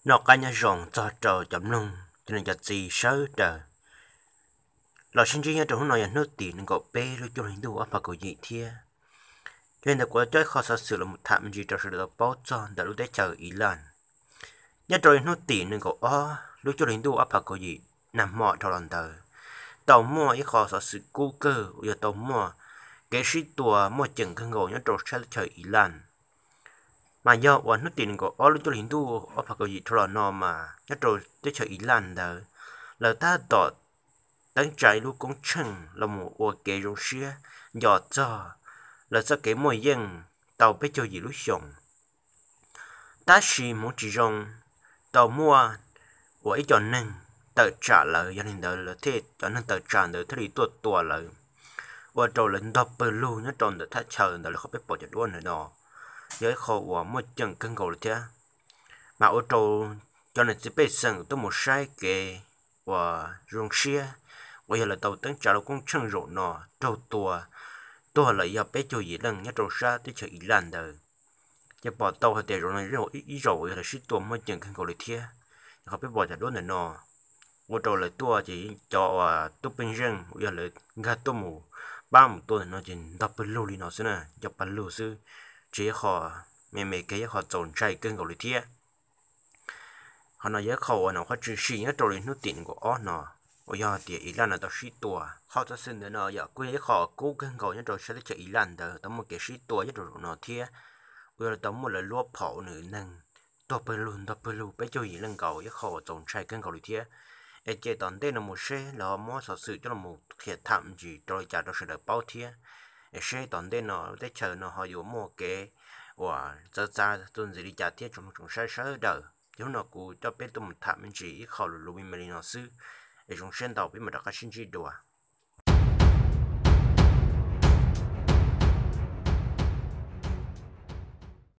Noj qab nyob zoo txog rau cov mloog cov niam cov txiv sawv daws los sib ntsib nyob rau hnub no yog hnub tim nees nkaum peb lub cuaj hli ntuj ob phav kaum yim thiab. Yog li ntawd kuv coj ib qho xov xwm los tham me ntsis rau sawv daws tau paub txog ntawm lub teb chaws Iran. Nyob rau hnub tim nees nkaum ob lub cuaj hli ntuj ob phav kaum yim, nag hmo dhau los ntawd tau muaj ib qho xov xwm kub kawg uas yog tau muaj kev sib tua muaj ceem kawg nkaus nyob rau sab teb chaws Iran. Mas yog uas hnub tim nees nkaum ob lub cuaj hli ntuj ob phav kaum yim dhau los no mas nyob rau teb chaws Iran ntawd, lawv tab tom teeb tsa ib lub koob tsheej los mus ua kev zoo siab nco txog lawv txoj kev muaj yeej tau peb caug yim lub xyoos. Tab sis hmoov tsis zoo, tau muaj uas ib co neeg tawm tsam lawv, yog li ntawd lawv thiaj cov neeg tawm tsam ntawd thiaj li tuaj tua lawv, ua rau lawv ntog pawg lug nyob rau ntawm thaj chaw ntawd li qhov peb pom cov duab ntawm no. Yog ib qho uas muaj ceem kawg nkaus li thiab, mas ua rau cov niam txiv pej xeem tuaj mus saib kev uas zoo siab uas yog lawv tau teeb tsa lub koob tsheej zaum no raug tua tuag lawm yog peb caug yim leej nyob rau sab teb chaws Iran ntawd. Ces pom tau hais tias zaum no ib zaug uas yog lawv sib tua muaj ceem kawg nkaus li thiab. Yog qhov peb pom cov duab ntawm no, ua rau lawv tuaj ces cov uas tub pej xeem uas yog lawv nkag tuaj mus pab mus tua ntawm no ces ntog pawg lug li no xwb na, nco pawg lug xwb, tsis yog ib qho me me kiag, yog ib qho txaus ntshai kawg nkaus li thiab. Qhov no yog ib qho uas nyuam qhuav tshwm sim nyob rau li hnub tim nees nkaum ob no, uas yog tias Iran no tau sib tua. Qhov xov xwm ntawm no yog kuj yog ib qho kub kawg nkaus nyob rau sab teb chaws Iran ntawd tau muaj kev sib tua nyob rau zaum no thiab, uas yog tau muaj lawv luab phom ua nws neeg tuag pawg lug ntog pawg lug peb caug yim leej nkaus, ib qho uas txaus ntshai kawg nkaus li thiab. Es ces tom ntej no mus seb lawv ho muab xov xwm coj los qhia tham ntsis rau li cas rau sawv daws paub thiab. Es seb tom ntej no lub teb chaws no ho yuav muaj kev uas txawv txav txuas ntxiv li cas thiab tsoom mloog tsoom saib sawv daws. Ces hnub no kuv coj peb tuaj mus tham me ntsis ib qho lus lus me me li no xwb. Es zoo siab ntau, peb mam rov qab sib ntsib dua.